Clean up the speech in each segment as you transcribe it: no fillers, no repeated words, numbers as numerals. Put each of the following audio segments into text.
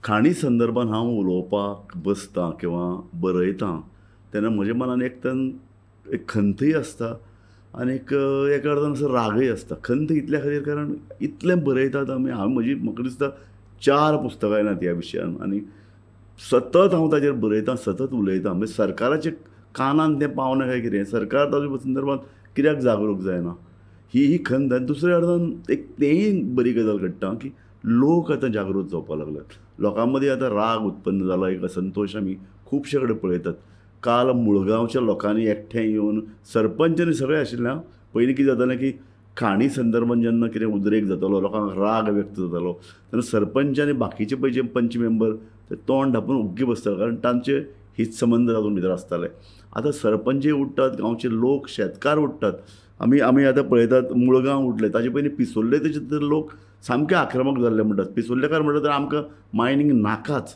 खाणी संदर्भान हांव उलोवपाक बसतां किंवां बरयतां तेन्ना म्हज्या मनान एक तर एक खंतय आसता आनी एका अर्दान असो रागय आसता. खंत इतल्या खातीर कारण इतलें बरयतात आमी, हांव म्हजी म्हाका दिसता 4 पुस्तकां येयल्यांत ह्या विशयान आनी सतत हांव ताजेर बरयतां, सतत उलयतां. म्हणजे सरकाराच्या कानान तें पावना काय कितें, सरकार ताज्या संदर्भात कित्याक जागरूक जायना, ही खंत. आनी दुसऱ्या अर्दान एक तेंय बरी गजाल घडटा की लोक आतां जागृत जावपाक लागल्यात. लोकां मदीं आतां राग उत्पन्न जाला, एक असंतोश आमी खुबशे कडेन पळयतात. काल मुळगांवच्या लोकांनी एकठांय येवन सरपंच आनी सगळे आशिल्ले. पयलीं कितें जातालें की खाणी संदर्भान जेन्ना कितें उद्रेक जातालो, लोकांक राग व्यक्त जातालो, तेन्ना सरपंच आनी बाकीचे पळय जे पंच मेंबर ते तोंड धांपून ओग्गी बसताले, कारण तांचे हित संबंद तातूंत भितर आसताले. आतां सरपंचय उठ्ठात, गांवचे लोक, शेतकार उठ्ठात. आमी आमी आतां पळयतात मुळगांव उठले, ताजे पयलीं पिसुर्ले तेचे तर लोक सामके आक्रमक जाल्ले म्हणटात. पिसुर्लेकार म्हणटात तर आमकां मायनींग नाकाच.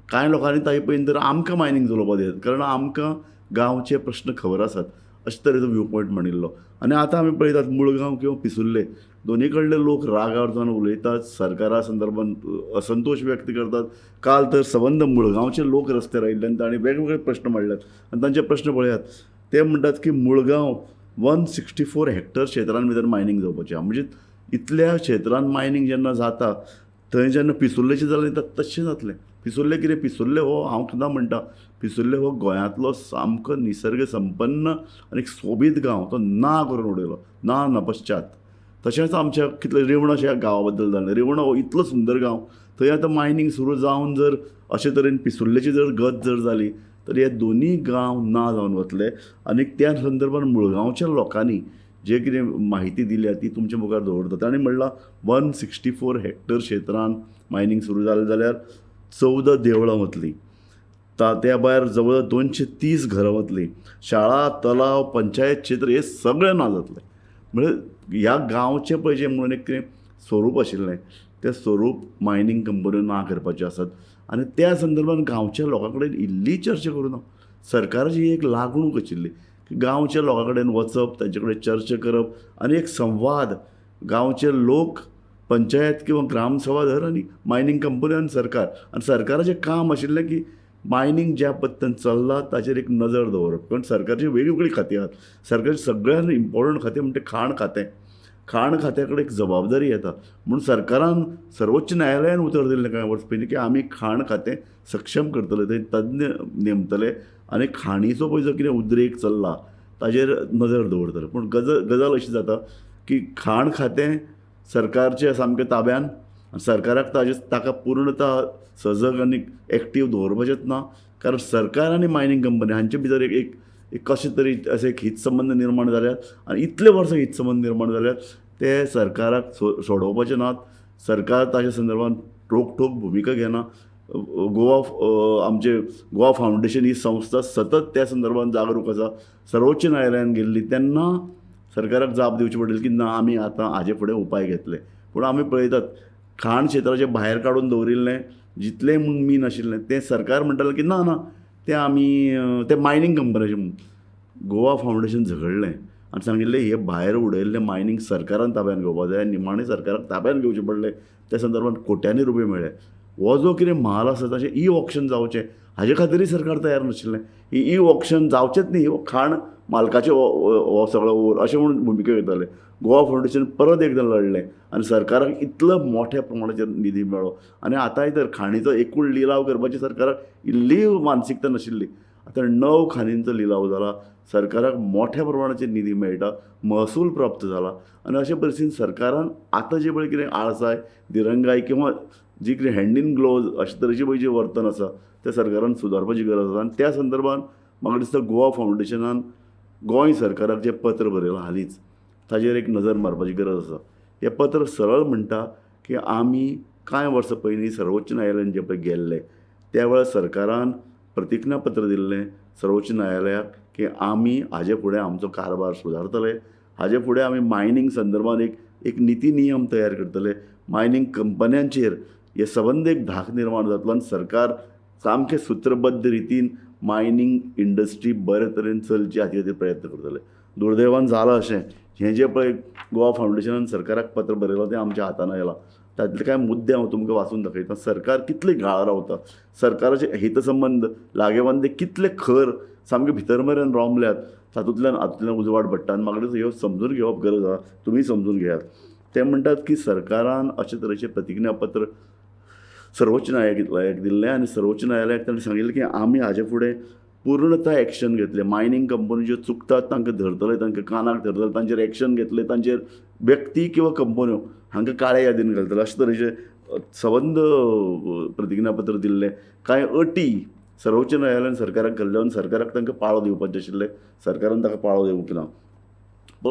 कांय लोकांनी ताजे पयलीं तर आमकां मायनींग चलोवपाक दियात, कारण आमकां गांवचे प्रश्न खबर आसात, अशे तरेचो व्यू पॉयंट मांडिल्लो. आनी आतां आमी पळयतात मुळगांव किंवा पिसुर्ले दोनी कडले लोक रागार जावन उलयतात, सरकारा संदर्भान असंतोश व्यक्त करतात. काल तर सबंद मुळगांवचे लोक रस्त्यार आयिल्ले आनी तांणी वेगवेगळे प्रश्न मांडल्यात आनी तांचे प्रश्न पळयात, ते म्हणटात की मुळगांव 164 हेक्टर क्षेत्रान भितर मायनींग जावपाचें. म्हणजे इतल्या क्षेत्रान मायनींग जेन्ना जाता थंय जेन्ना पिसुर्लेचें जालें तशें जातलें. पिसुर्ले कितें, पिसुर्ले हो हांव सदां म्हणटा, पिसुर्ले हो गोंयांतलो सामको निसर्ग संपन्न आनी एक सोबीत गांव, तो ना करून उडयलो, ना नपश्चात. तशेंच आमच्या कितले रेवणा अशा गांवा बद्दल जालें. रेवणा हो इतलो सुंदर गांव, थंय आतां मायनींग सुरू जावन जर अशे तरेन पिसुर्लेची जर गत जर जाली तर हे दोनूय गांव ना जावन वतले. आनी त्या संदर्भान मुळगांवच्या लोकांनी जे कितें म्हायती दिल्या ती तुमच्या मुखार दवरता. तांणी म्हणलां 164 हेक्टर क्षेत्रान मायनींग सुरू जालें जाल्यार 14 देवळां वतलीं, त्या भायर जवळ 230 घरां वतलीं, शाळा, तलाव, पंचायत क्षेत्र हे सगळें ना जातलें. म्हणजे ह्या गांवचें पळय जें म्हणून एक कितें स्वरूप आशिल्लें तें स्वरूप मायनींग कंपन्यो ना करपाच्यो आसात. आनी त्या संदर्भान गांवच्या लोकां कडेन इल्लीय चर्चा करूं ना. सरकाराची एक लागणूक आशिल्ली की गांवच्या लोकां कडेन वचप, तांचे कडेन चर्चा करप आनी एक संवाद गांवचे लोक, पंचायत किंवा ग्रामसभा धर आनी मायनींग कंपनी आनी सरकार. आनी सरकाराचें काम आशिल्लें की मायनींग ज्या पद्दतीन चल्लां ताचेर एक नजर दवरप, कारण सरकारची वेगवेगळीं खातीं आहात. सरकारची सगळ्यान इम्पॉर्टंट खातें म्हणटा खाण खातें. खाण खात्या कडेन एक जबाबदारी येता म्हूण सरकारान सर्वोच्च न्यायालयान उतर दिल्लें कांय वर्स पयलीं की आमी खाण खातें सक्षम करतले, थंय तज्ञ नेमतले आनी खाणीचो पळय जो कितें उद्रेक चल्ला ताजेर नजर दवरतले. पूण गजाल अशी जाता की खाण खातें सरकारच्या सामकें ताब्यान, सरकाराक ताका पूर्णता सजग आनी एक्टीव दवरपाचेंच ना, कारण सरकार आनी मायनींग कंपनी हांचे भितर एक एक कशें तरी अशें एक हितसंबंद निर्माण जाल्यात आनी इतले वर्सां हितसंबंद निर्माण जाल्यात ते सरकाराक सोडोवपाचे नात. सरकार ताच्या संदर्भान रोखठोक भुमिका घेना. गोवा आमचे गोवा फावंडेशन ही संस्था सतत त्या संदर्भान जागरूक आसा. सर्वोच्च न्यायालयान गेल्ली तेन्ना सरकाराक जाप दिवची पडली की ना, आमी आतां हाजे फुडें उपाय घेतले. पूण आमी पळयतात खाण क्षेत्राचें भायर काडून दवरिल्लें जितलें म्हूण मीन आशिल्लें तें सरकार म्हणटालें की ना ना तें आमी तें मायनींग कंपनीचें म्हूण. गोवा फावंडेशन झगडलें आनी सांगिल्लें हे भायर उडयल्लें मायनींग सरकारान ताब्यान घेवपाक जाय. निमाणें सरकाराक ताब्यान घेवचें पडलें. त्या संदर्भान कोट्यांनी रुपया मेळ्ळे. हो जो कितें म्हाल आसा ताचें ई ऑक्शन जावचें हाजे खातीरय सरकार तयार नाशिल्लें. ही ई ऑक्शन जावचेंच न्ही, हो खाण मालकाचें हो सगळो ओर अशें म्हणून भुमिका घेताले. गोवा फावंडेशन परत एकदां लडलें आनी सरकाराक इतलो मोठ्या प्रमाणाचेर निधी मेळ्ळो. आनी आतांय तर खाणीचो एकूण लिलाव करपाची सरकाराक इल्लीय मानसिकता नाशिल्ली. आतां 9 खाणींचो लिलाव जाला, सरकाराक मोठ्या प्रमाणाचेर निधी मेळटा, महसूल प्राप्त जाला. आनी अशे परिस्थितीन सरकारान आतां जें पळय कितें आळसाय, दिरंगाय किंवा जी कितें हँड इन ग्लोव्ज अशे तरेचें पळय जें वर्तन आसा तें सरकारान सुदारपाची गरज आसा. आनी त्या संदर्भान म्हाका दिसता गोवा फावंडेशनान गोंय सरकाराक जें पत्र बरयलां हालींच ताजेर एक नजर मारपाची गरज आसा. हें पत्र सरळ म्हणटा की आमी कांय वर्सां पयलीं सर्वोच्च न्यायालयान जें पळय गेल्ले त्या वेळार सरकारान प्रतिज्ञापत्र दिल्लें सर्वोच्च न्यायालयाक की आमी हाजे फुडें आमचो कारभार सुदारतले, हाजे फुडें आमी मायनींग संदर्भान एक निती नियम तयार करतले, मायनींग कंपन्यांचेर हे संबंद एक धाक निर्माण जातलो आनी सरकार सामकें सूत्रबद्ध रितीन मायनींग इंडस्ट्री बरे तरेन चलची हाचे खातीर प्रयत्न करतले. दुर्दैवान जालां अशें, हें जें पळय गोवा फावंडेशनान सरकाराक पत्र बरयलां तें आमच्या हातान आयलां. तातले कांय मुद्दे हांव तुमकां वाचून दाखयता. सरकार कितले घाळ रावता, सरकाराचे हितसंबंद लागेबांदे कितले खर सामके भितर मेरेन रोमल्यात, तातूंतल्यान हातूंतल्यान उजवाड पडटा. आनी म्हाका दिसता ह्यो समजून घेवप गरज आसा, तुमी समजून घेयात. ते म्हणटात की सरकारान अशे तरेचें प्रतिज्ञापत्र सर्वोच्च न्यायालयाक दिल्लें आनी सर्वोच्च न्यायालयाक ताणें सांगिल्लें की आमी हाजे फुडें पूर्णता एक्शन घेतले, मायनींग कंपनी ज्यो चुकतात तांकां धरतले, तांकां कानाक धरतले, तांचेर एक्शन घेतले, तांचेर व्यक्ती किंवा कंपन्यो हांकां काळे यादीन घालतले, अशे तरेचे सबंद प्रतिज्ञापत्र दिल्लें. कांय अटी सर्वोच्च न्यायालयान सरकाराक घाल्ल्यो आनी सरकाराक तांकां पाळो दिवपाचें आशिल्लें, सरकारान ताका पाळो दिवंक ना.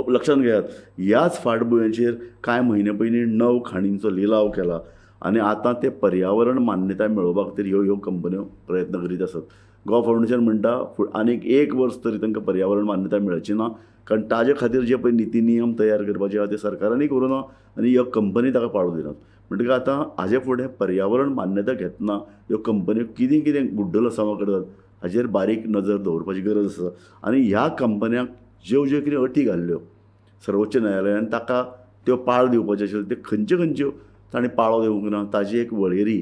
लक्षांत घेयात, ह्याच फाटभुंयेचेर कांय म्हयने पयलीं 9 खाणींचो लिलाव केला आनी आतां ते पर्यावरण मान्यताय मेळोवपा खातीर ह्यो ह्यो कंपन्यो प्रयत्न करीत आसात. गोवा फावंडेशन म्हणटा आनीक 1 वर्स तरी तांकां पर्यावरण मान्यताय मेळची ना, कारण ताजे खातीर जे पळय निती नियम तयार करपाचे आसा ते सरकारानूय करूं ना आनी ह्यो कंपनी ताका पाळो दिनात. म्हणटकीर आतां हाजे फुडें पर्यावरण मान्यताय घेतना ह्यो कंपन्यो कितें कितें गुड्डलसांवां करतात हाजेर बारीक नजर दवरपाची गरज आसा. आनी ह्या कंपन्यांक ज्यो ज्यो कितें अटी घाल्ल्यो सर्वोच्च न्यायालयान ताका त्यो पाळ दिवपाच्यो आशिल्ल्यो, त्यो खंयच्यो खंयच्यो ताणें पाळो दिवंक ना ताजी एक वळेरी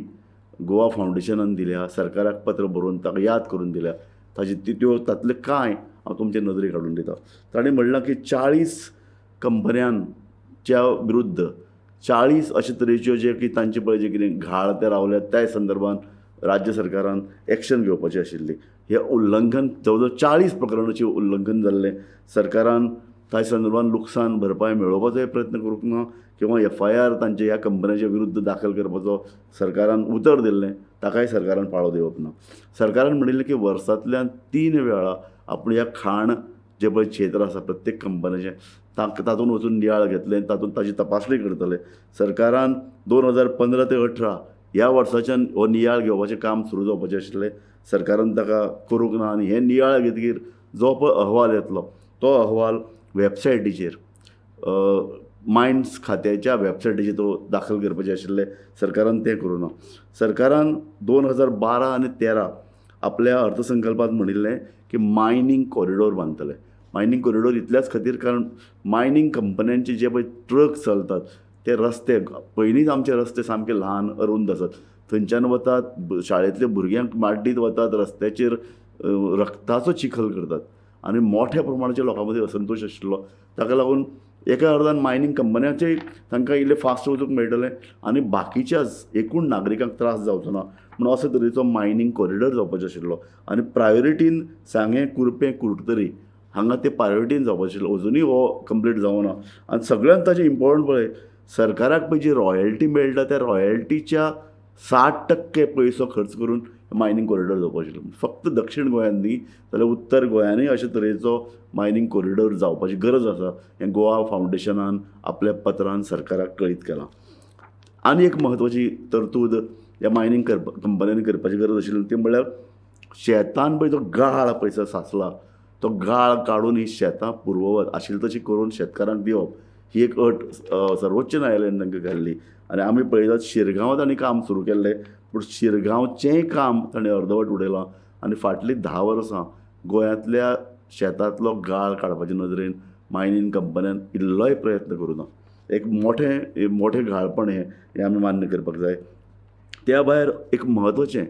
गोवा फावंडेशनान दिल्या, सरकाराक पत्र बरोवन ताका याद करून दिल्या. ताजी त्यो तातले कांय हांव तुमचे नदरेक हाडून दिता. ताणें म्हणलां की 40 कंपन्यांच्या विरुद्ध 40 अशे तरेच्यो जे की तांचे पळय जे कितें घाळ ते रावल्यात त्या संदर्भान राज्य सरकारान एक्शन घेवपाची आशिल्ली. हें उल्लंघन जवळ जवळ 40 प्रकरणाचें उल्लंघन जाल्लें. सरकारान त्या संदर्भान लुकसाण भरपाय मेळोवपाचोय प्रयत्न करूंक ना किंवा FIR तांचे ह्या कंपन्याच्या विरुद्ध दाखल करपाचो सरकारान उतर दिल्लें ताकाय सरकारान पाळो दिवप ना. सरकारान म्हणिल्लें की वर्सांतल्यान 3 वेळा आपूण ह्या खाण जे पळय क्षेत्र आसा प्रत्येक कंपन्याचें तातूंत वचून नियाळ घेतले, तातूंत ताची तपासणी करतले. सरकारान 2015 ते 18 ह्या वर्साच्यान हो नियाळ घेवपाचें काम सुरू जावपाचें आशिल्लें, सरकारान ताका करूंक ना. आनी हे नियाळ घेतकीर जो पळय अहवाल येतलो तो अहवाल वेबसायटीचेर मायन्स खात्याच्या वेबसायटीचेर तो दाखल करपाचें आशिल्लें, सरकारान तें करूं ना. सरकारान 2012 आनी 13 आपल्या अर्थसंकल्पांत म्हणिल्लें की मायनींग कॉरिडोर बांदतले. मायनींग कॉरिडोर इतल्याच खातीर कारण मायनींग कंपन्यांचे जे पळय ट्रक चलतात ते रस्ते पयलींच आमचे रस्ते सामके ल्हान अरुंद आसात, थंयच्यान वतात शाळेंतल्या भुरग्यांक माड्डीत वतात, रस्त्याचेर रक्ताचो चिखल करतात आनी मोठ्या प्रमाणाचेर लोकां मदीं असंतोश आशिल्लो. ताका लागून एका अर्दान मायनींग कंपन्यांचेय तांकां इल्लें फास्ट वचूंक मेळटलें आनी बाकीच्या एकूण नागरिकांक त्रास जावचो ना म्हणून असो तरेचो मायनींग कॉरिडोर जावपाचो आशिल्लो. आनी प्रायोरिटीन सांगें, कुर्पें, कुडतरी हांगा ते प्रायोरिटीन जावपाचें आशिल्लो, अजुनूय हो कंप्लीट जावना. आनी सगळ्यांत ताजें इम्पोर्टंट पळय, सरकाराक पळय जी रॉयल्टी मेळटा त्या रॉयल्टीच्या 60% पयसो खर्च करून मायनींग कॉरिडोर जावपाचो आशिल्लो. फक्त दक्षिण गोंयांत न्ही जाल्यार उत्तर गोंयांनूय अशे तरेचो मायनींग कॉरिडोर जावपाची गरज आसा हें गोवा फावंडेशनान आपल्या पत्रान सरकाराक कळीत केलां. आनी एक म्हत्वाची तरतूद ह्या मायनींग कंपन्यांनी करपाची गरज आशिल्ली ती म्हणल्यार शेतान पळय जो गाळ पयसो साचला तो गाळ काडून ही शेतां पुर्ववत आशिल्ली तशी करून शेतकारांक दिवप ही एक अट सर्वोच्च न्यायालयान तांकां घाल्ली. आनी आमी पळयतात शिरगांवां तांणी काम सुरू केल्लें, पूण शिरगांवचेंय काम ताणें अर्दवट उडयलां आनी फाटलीं 10 वर्सां गोंयांतल्या शेतांतलो गाळ काडपाचे नदरेन मायनींग कंपन्यान इल्लोय प्रयत्न करूं ना. एक मोठें मोठें घाळपण हें आमी मान्य करपाक जाय. त्या भायर एक म्हत्वाचें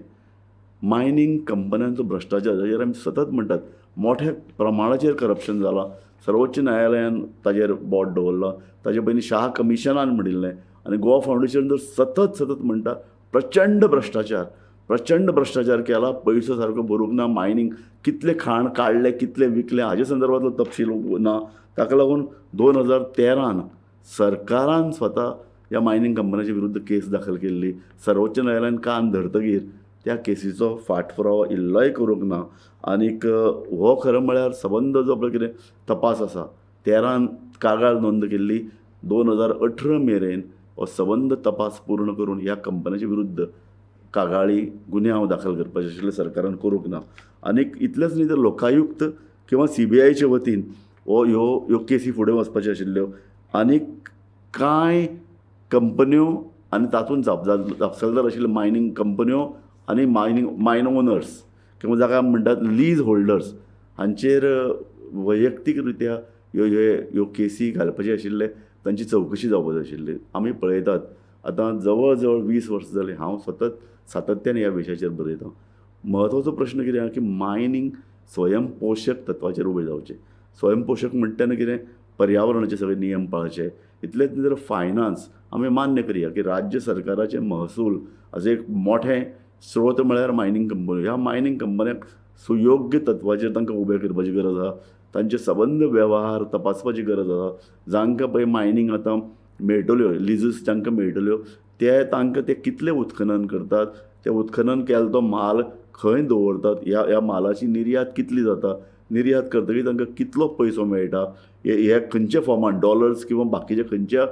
मायनींग कंपन्यांचो भ्रश्टाचार जाचेर आमी सतत म्हणटात मोठ्या प्रमाणाचेर करप्शन जालां, सर्वोच्च न्यायालयान ताजेर बोट दवरलां, ताजे पयलीं शाह कमिशनान म्हणिल्लें आनी गोवा फावंडेशन जर सतत सतत म्हणटा प्रचंड भ्रश्टाचार, प्रचंड भ्रश्टाचार केला, पयसो सारको भरूंक ना, मायनींग कितले खाण काडले कितले विकले हाजे संदर्भांतलो तपशील ना. ताका लागून 2013 सरकारान स्वता ह्या मायनींग कंपन्याच्या विरुद्ध केस दाखल केल्ली. सर्वोच्च न्यायालयान कान धरतगीर त्या केसीचो फाटपुरावो इल्लोय करूंक ना. आनीक हो खरें म्हळ्यार सबंद जो पळय कितें तपास आसा 13 कागाळ नोंद केल्ली, 2018 मेरेन हो सबंद तपास पूर्ण करून ह्या कंपन्याच्या विरुद्ध कागाळी गुन्यांव दाखल करपाचे आशिल्ले सरकारान करूंक ना. आनीक इतलेंच न्ही तर लोकायुक्त किंवा CBIचे वतीन हो ह्यो ह्यो केसी फुडें वचपाच्यो आशिल्ल्यो. आनीक कांय कंपन्यो आनी तातूंत जापसालदार आशिल्ल्यो मायनींग कंपन्यो आनी मायन ओनर्स किंवा जाका म्हणटात लीज होल्डर्स हांचेर वैयक्तीक रित्या ह्यो ह्यो केसी घालपाचे आशिल्ले, तांची चवकशी जावपाची आशिल्ली. आमी पळयतात आतां जवळ जवळ 20 वर्सां जालीं हांव सतत सातत्यान ह्या विशयाचेर बरयतां. म्हत्वाचो प्रश्न कितें आहा की मायनींग स्वयंपोशक तत्वाचेर उबें जावचें. स्वयंपोशक म्हणटा तेन्ना कितें, पर्यावरणाचे सगळे नियम पाळचे. इतलेंच न्ही तर फायनान्स आमी मान्य करया की राज्य सरकाराचें महसूल हाचें एक मोठें स्रोत म्हळ्यार मायनींग कंपनी. ह्या मायनींग कंपन्यांक सुयोग्य तत्वाचेर तांकां उबें करपाची गरज आसा. तांचे सबंद वेव्हार तपासपाची गरज आसा. जांकां पळय मायनींग आतां मेळटल्यो, लिजीस जांकां मेळटल्यो ते तांकां ते कितले उत्खनन करतात, ते उत्खनन केल्लो तो म्हाल खंय दवरतात, ह्या म्हालाची निर्यात कितली जाता, निर्यात करतकीर तांकां कितलो पयसो मेळटा, हे खंयच्या फॉर्मान डॉलर्स किंवा बाकीच्या खंयच्या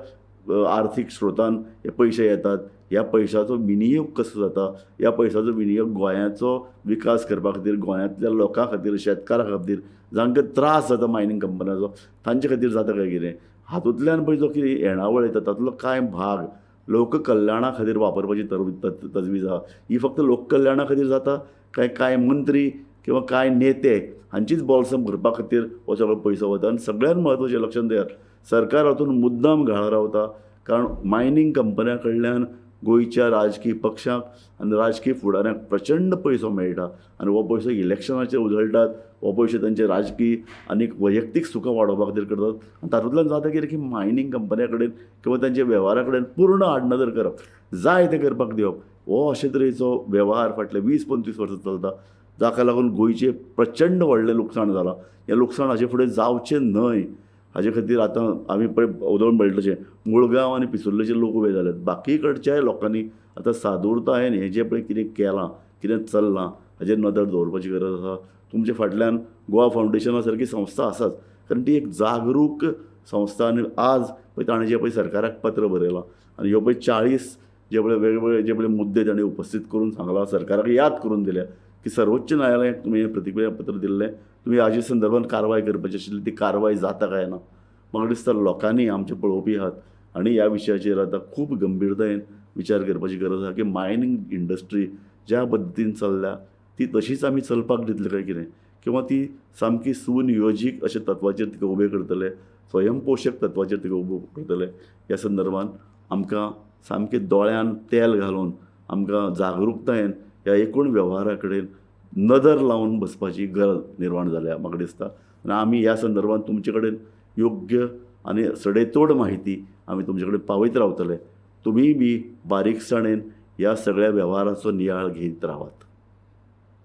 आर्थीक स्रोतान हे पयशे येतात, ह्या पयशाचो विनियोग कसो जाता, ह्या पयशाचो विनियोग गोंयाचो विकास करपा खातीर, गोंयांतल्या लोकां खातीर, शेतकारां खातीर, जांकां त्रास जाता मायनींग कंपन्याचो तांचे खातीर जाता काय कितें. हातूंतल्यान पळय जो कितें येणावळ येता तातूंतलो कांय भाग लोककल्याणा खातीर वापरपाची तजवीज आसा. ही फक्त लोककल्याणा खातीर जाता काय कांय मंत्री किंवा कांय नेते हांचीच बोल्सां भरपा खातीर हो सगळो पयसो वता. आनी सगळ्यांत म्हत्वाचें लक्षांत दयात, सरकार हातूंत मुद्दाम घाळ रावता, कारण मायनींग कंपन्यां कडल्यान गोंयच्या राजकीय पक्षांक आनी राजकीय फुडाऱ्यांक प्रचंड पयसो मेळटा आनी हो पयसो इलेक्शनाचेर उजळटात, हो पयसो तांचे राजकीय आनी वैयक्तीक सुखां वाडोवपा खातीर करतात. आनी तातूंतल्यान जाता कितें की मायनींग कंपन्यां कडेन किंवा तांच्या वेव्हारा कडेन पूर्ण आडनदर करप, जाय तें करपाक दिवप, हो अशे तरेचो वेव्हार फाटले 20-25 वर्सां चलता, जाका लागून गोंयचें प्रचंड व्हडलें लुकसाण जालां. हें लुकसाण हाचे फुडें जावचें न्हय हाजे खातीर आतां आमी पळय वदोळ म्हणलें तशें मुळगांव आनी पिसुर्लेचे लोक उबे जाल्यात, बाकी कडच्याय लोकांनी आतां सादूरतायेन हें जें पळय कितें केलां, कितें चल्लां हाजेर नदर दवरपाची गरज आसा. तुमच्या फाटल्यान गोवा फावंडेशना सारकी संस्था आसाच, कारण ती एक जागरूक संस्था. आनी आज पळय ताणें जें पळय सरकाराक पत्र बरयलां आनी ह्यो पळय 40 जे पळय वेगवेगळे जे पळय मुद्दे ताणें उपस्थीत करून सांगलां, सरकाराक याद करून दिल्या की सर्वोच्च न्यायालयाक तुमी हें प्रतिक्रिया पत्र दिल्लें, तुमी हाजे संदर्भात कारवाय करपाची आशिल्ली, ती कारवाय जाता काय ना. म्हाका दिसता लोकांनी आमचे पळोवपी आहात आनी ह्या विशयाचेर आतां खूब गंभीरतायेन विचार करपाची गरज आसा की मायनींग इंडस्ट्री ज्या पद्दतीन चल्ल्या ती तशीच आमी चलपाक दितले काय कितें, किंवा ती सामकी सुनियोजीक अशा तत्वाचेर तिका उबें करतले, स्वयंपोशक तत्वाचेर तिका उबो करतले. ह्या संदर्भात आमकां सामकें दोळ्यान तेल घालून आमकां जागृतायेन ह्या एकूण वेव्हारा कडेन नदर लावन बसपाची गरज निर्माण जाल्या म्हाका दिसता. आनी आमी ह्या संदर्भात तुमचे कडेन योग्य आनी सडेतोड माहिती आमी तुमचे कडेन पावयत रावतले. तुमीय बी बारीकसाणेन ह्या सगळ्या वेव्हाराचो नियाळ घेत रावात.